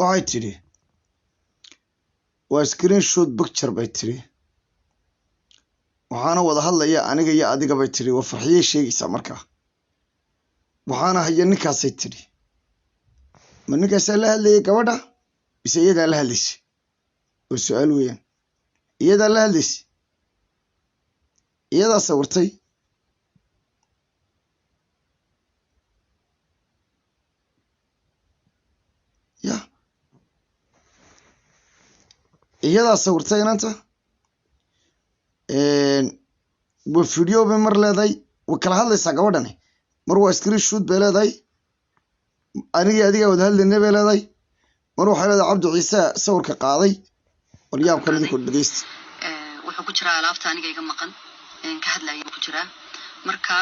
Waxay tidhi waa screenshot picture bay tidhi, waxaana wada hadlaya aniga iyo adiga bay tidhi. Waa Farxiyey sheegaysaa markaa, waxaana haya ninkaasay tidhi. Ma ninkaasaa la hadlayay gabadha mise iyadaa la hadlaysay? Oo su-aal weeyaan. Iyadaa la hadlaysay, iyadaa sawirtay. Ya, iyadaa sawirtay inanta. Waa video bay mar leedahay, way kala hadlaysaa gabadhani. Mar waa screenshot bay leedahay, anigii adigaa wada hadlaynay bay leedahay. Mar waxay leedahay Cabdi Ciise sawirka qaaday. Bal yaabkan idinku dhegeysta. Wuxuu ku jiraa alaabta aniga iga maqan ka hadlaya ku jiraa. Marka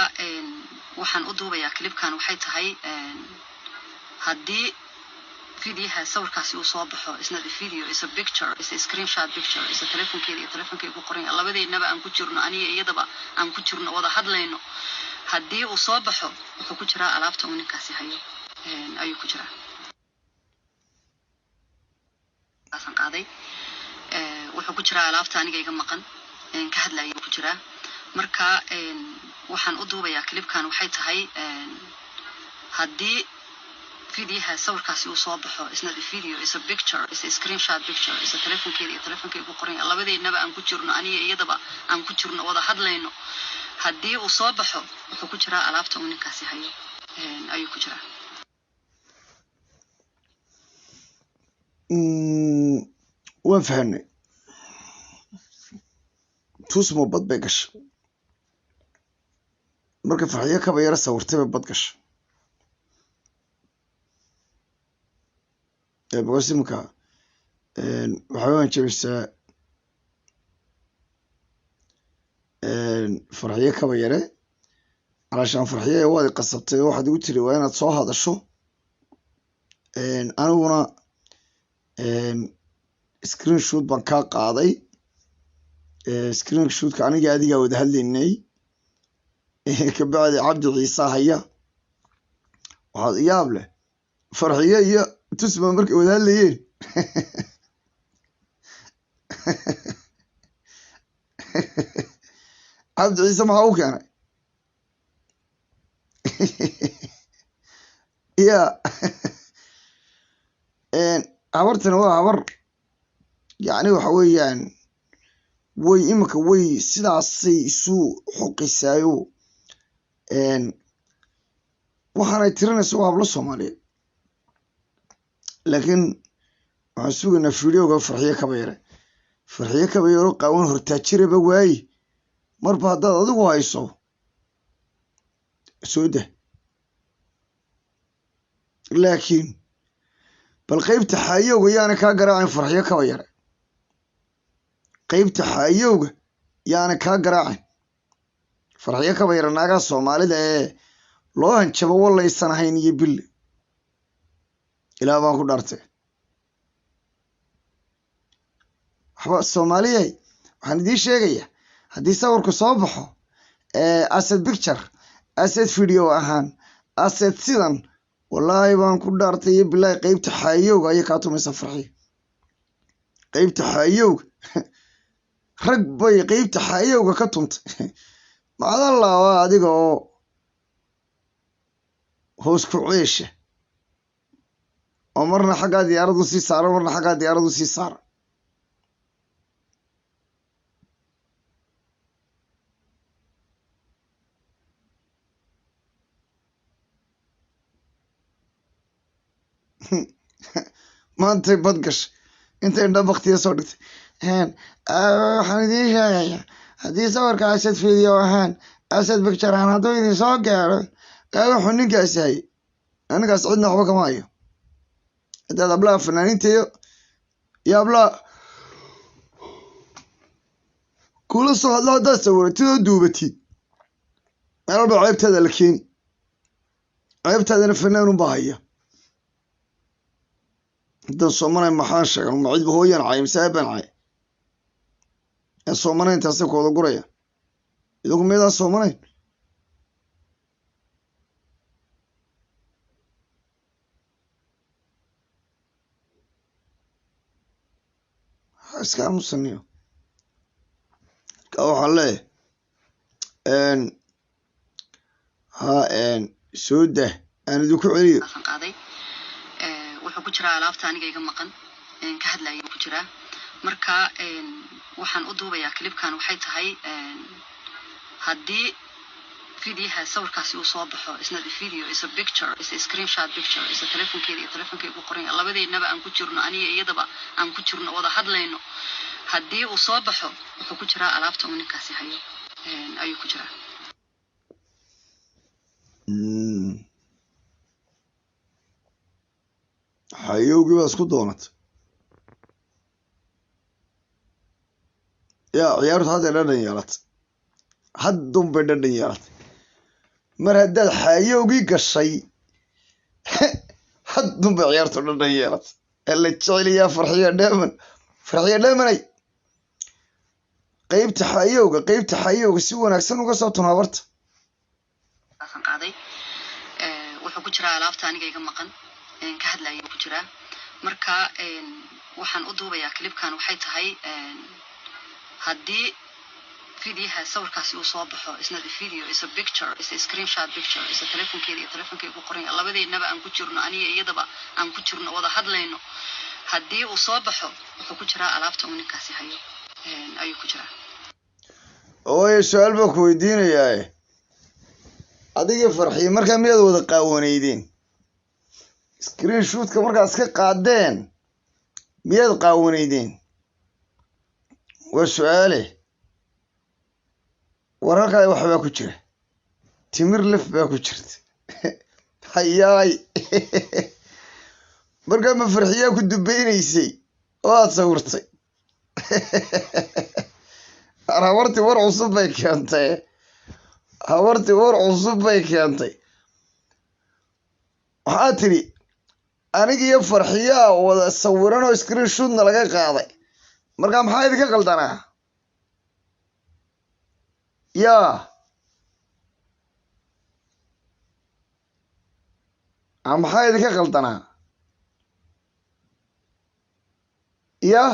waxaan u duubayaa clipkan waxay tahay, haddii videoha sawirkaasi uu soo baxo, is not a video, is a picture, is a screenshot picture, is a telefonkeeda iyo telefonkeyga ku qoran yahay, labadeennaba aan ku jirno, aniga iyadaba aan ku jirno, wada hadlayno. Haddii uu soo baxo, wuxuu ku jiraa alaabta uu ninkaasi hayo ayuu ku jiraa. Aasan qaaday. Wuxuu ku jiraa alaabta aniga iga maqan ka hadlaya ku jiraa. Marka waxaan u duubayaa clipkan waxay tahay, haddii videoha sawirkaasi uu soo baxo, is not a video, is a picture, is a screenshot picture, is a telefonkeeda iyo telefonkeyga ku qoran yahay, labadeennaba aan ku jirno, aniga iyadaba aan ku jirno, wada hadlayno. Haddii uu soo baxo, wuxuu ku jiraa alaabta uu ninkaasi hayo ayuu ku jiraa. Waan fahanay. Tusmo bad bay gashay marka Farxiyo Kaba Yaro sawirtay bay bad gashay. Because imika waxay u hanjabaysaa Farxiyo Kaba Yare. Calaashaan Farxiye waad i qasabtay oo waxaad igu tiri waa inaad soo hadasho. Aniguna screenshot baan kaa qaaday. Screenshotka aniga adigaa wada hadlaynay, kabacdi Cabdi Ciise haya. Waxaad yaab leh Farxiye iyo Tusma markay wada hadlayeen. Cabdi Ciise maxaa u keenay? Ya, habartani waa habar, yacni waxa weeyaan way iminka way sidaasay isu xoqisaayo. Waxaanay tirinaysa waa hablo Soomaaliyeed, laakiin waxaan sugaynaa videoga Farxiyo Kaba Yare. Farxiyo Kaba Yaro qaawan hortaajiraba waaye. Marba haddaad adigu hayso, soo dah. Laakiin bal qeybta xaayowga yaana kaa garaacin Farxiyo Kaba Yare. Qeybta xaayowga yaana kaa garaacin Farxiyo Kaba Yare. Naagaha Soomaalida ee loo hanjabo walaysan ahayn iyo bille ilaa baan ku dhaartay. Waxba Soomaaliyay, waxaan idiin sheegayaa haddii sawirku soo baxo asset picture, asset video ahaan, asset sidan, wallaahi baan ku dhaartay iyo bilaahi qeybta xaayowga ayay kaa tumaysa Farxiyo. Qeybta xaayowga rag bay qeybta xaayowga ka tuntay. Macdallah, waa adiga oo hoos ku ceesha oo marna xaggaa diyaaradu sii saara, marna xaggaa diyaaradu sii saara. Maantay bad gashay intay indha baktiya soo dhigtay. Waxaan idiin sheegayaa haddii sawirka asad video ahaan, asad picture ahaan hadduu idin soo gaaro, wuxuu ninkaasi hayay. Anigaas cidna waxba kama hayo. Haddaad hablaha fanaaniinta iyo hablaha kula soo hadlo haddaad sawiratid oo duubatid, meel walba ceebtaada la keeni. Ceebtaadana fanaan unbaa haya. Haddaan soomanay maxaan sheegan? Ma cidba hooyaan cay mise aabaan cay? Ee soomanayn taasay ku wada guraya. Idigu miydaan soomanayn? Iska aamusaniyo. Ka waxaan leeyahay ha soo dah, aan idinku celiyo. Aan qaaday, wuxuu ku jiraa alaabta aniga iga maqan ka hadlayay ku jiraa. Marka waxaan u duubayaa clipkan waxay tahay, haddii videoha sawirkaasi uu soo baxo, is not a video, is a picture, is a screenshot picture, is a telefonkeeda iyo telefonkeyga ku qoran yahay, labadeennaba aan ku jirno, aniga iyadaba aan ku jirno, wada hadlayno, haddii uu soo baxo, wuxuu ku jiraa alaabta uu ninkaasi hayo ayuu ku jiraa. Xayowgii baa isku doonatay yaa. Ciyaartu hadday dhadhan yeelatay, haddun bay dhadhan yeelatay. Mar haddaad xayowgii gashay, haddun bay ciyaartu dhadhan yeelatay. Alla jeceliyaa Farxiya Dheeman, Farxiya Dheemanay, qeybta xayowga, qeybta xayowga si wanaagsan uga soo tunaabarta. Aan qaaday, wuxuu ku jiraa alaabta aniga iga maqan ka hadlayay ku jiraa. Marka waxaan u duubayaa clipkan waxay tahay, haddii videoha sawirkaasi uu soo baxo, is not a video, is a picture, is a screenshot picture, is a telefonkeeda iyo telefonkeyga ku qoran yahay, labadeennaba aan ku jirno, aniga iyadaba aan ku jirno, wada hadlayno, haddii uu soo baxo, wuxuu ku jiraa alaabta uu ninkaasi hayo ayuu ku jiraa. Ooye, su-aal baan ku weydiinayaa. Adigii Farxiyo markaa miyaad wada qaawanaydeen? Screen shootka markaad iska qaadeen miyaad qaawanaydeen? Waa su-aale. War halkaa waxbaa ku jira, timir laf baa ku jirta. Hayaay, markaa ma Farxiyaa ku dubeynaysay oo aad sawirtay? Habartii war cusub bay keentay, habartii war cusub bay keentay. Waxaa tidhi aniga iyo Farxiyaa wada sawiran oo screen shootna laga qaaday. Markaa maxaa idinka qaldanaa? Yaa, maxaa idinka qaldanaa? Ya,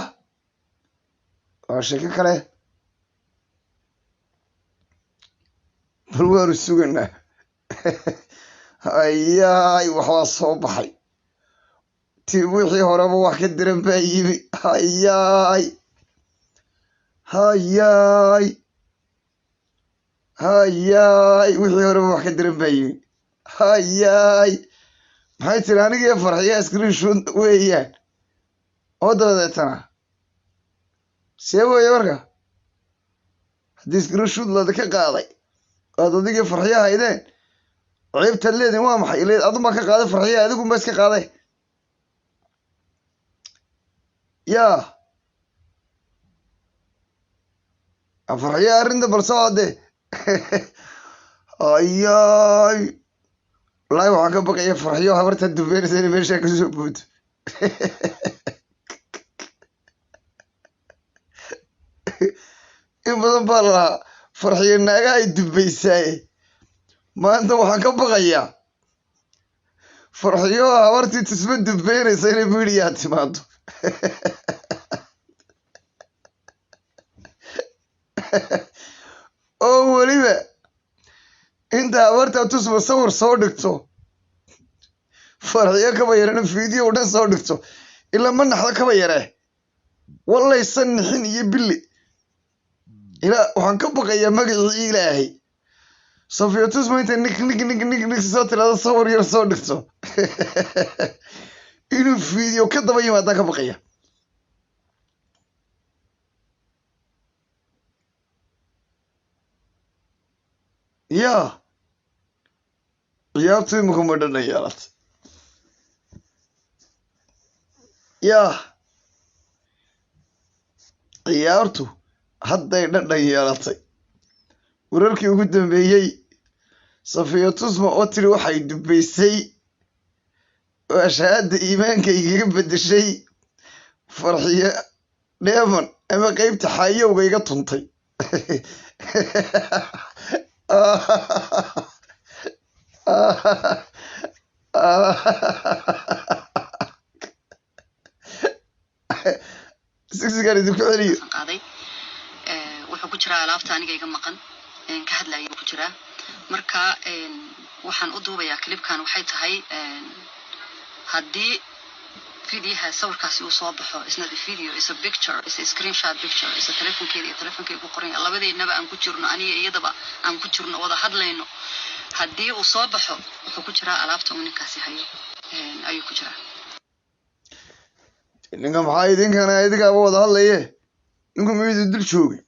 waa sheeko kale, bal waanu suganaa. Hayaay, waxbaa soo baxay. Ti wixii horeba wax ka diran baa yimi. Hayaay, hayaay, hayaay, wixii horeba wax ka diran baa yimi. Hayaay, maxay tiri? Aniga iyo Farxiya screen shoot weeyaan oo dabadeetana see weeye. Marka haddii screen shoot ladaka qaaday oad adigii Farxiya haydeen, ceebtaad leediin waa maxay? Ila adun baa ka qaaday Farxiya, adigun baa iska qaaday. Yaa Farxiya, arrinta balse hadde. Ayaay, wallaahi waxaan ka baqaya Farxiyo habartaa dubeynaysa inay meeshaa kasoo buuto. In badan baa lalahaa Farxiyo naaga ay dubaysaaye, maanta waxaan ka baqayaa Farxiyo habartii Tusmo dubeynaysa inay miidiyaa timaado oo weliba inta habartaa Tusmo sawir soo dhigto, Farxiyo kaba yarena video dhan soo dhigto. Ilaa ma naxdo kaba yaree, wallaysan nixin iyo bili. Ilaa waxaan ka baqayaa magacii Ilaahay, Safiya Tusmo intay nig nig nig nig nig soo tirado, sawir yar soo dhigto, inuu video ka daba yimaadaan ka baqaya. Yaa, ciyaartu imika ma dhadhan yeelat. Yaa, ciyaartu hadday dhadhan yeelatay. Wararkii ugu dambeeyey, Safiya Tusma oo tiri waxay dubaysay oo ashahaadda iimaanka igaga beddeshay Farxiyo Dheeman ama qeybta xaayowga iga tuntay. Sigsigaan idinku celiyo. Qaaday wuxuu ku jiraa alaabta aniga iga maqan ka hadlayay ku jiraa. Marka waxaan u duubayaa clipkan waxay tahay, haddii videoha sawirkaasi uu soo baxo, is not a video, is a picture, is a screenshot picture, is a telefonkeeda iyo telefonkeyga ku qoran yahay, labadeennaba aan ku jirno, aniga iyadaba aan ku jirno, wada hadlayno, haddii uu soo baxo wuxuu ku jiraa alaabta uu ninkaasi hayo ayuu ku jiraa. Ninka maxaa idinkana idinkaaba wada hadlaye? Ninku miyuu idin dul joogay?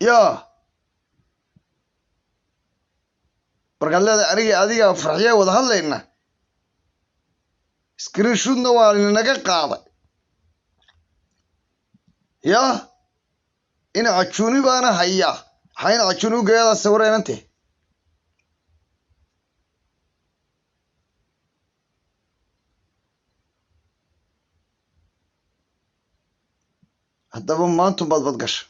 Yaa markaad leedahay aniga adiga Farxiya wada hadlayna, screenshotna waa inaga qaaday. Yaa ina Cajuuni baana hayaa, maxaa ina Cajuuni u geeyadaa sawiraynante? Haddaba maantun baad badgasha.